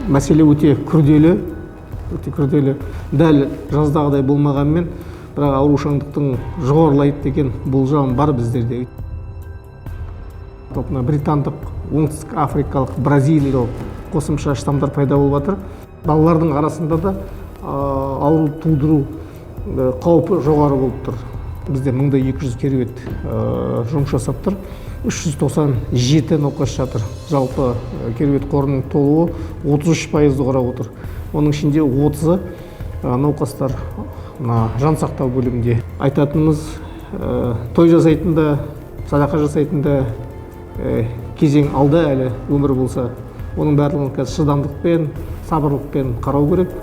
Мәселе өте күрделі, өте күрделі. Дәл жаздағыдай болмағанмен, бірақ аурушаңдықтың жоғарылайды деген болжам бар біздерде. Мына британдық, оңтүстік африкалық, бразилиялық қосымша штаммдар пайда болып жатыр. Балалардың арасында да ауру тудыру қаупі жоғары болып тұр. Бізде 1200 кереует жұмыс жасап тұр, 397 науқас жатыр. Жалпы кереует қорының толуы 33%-ды құрап отыр. Оның ішінде 30-ы науқастар мына жансақтау бөлімінде. Айтатынымыз, той жасайтын да, садақа жасайтын да кезең алда әлі, өмір болса. Оның барлығын қазір шыдамдықпен, сабырлықпен қарау керек.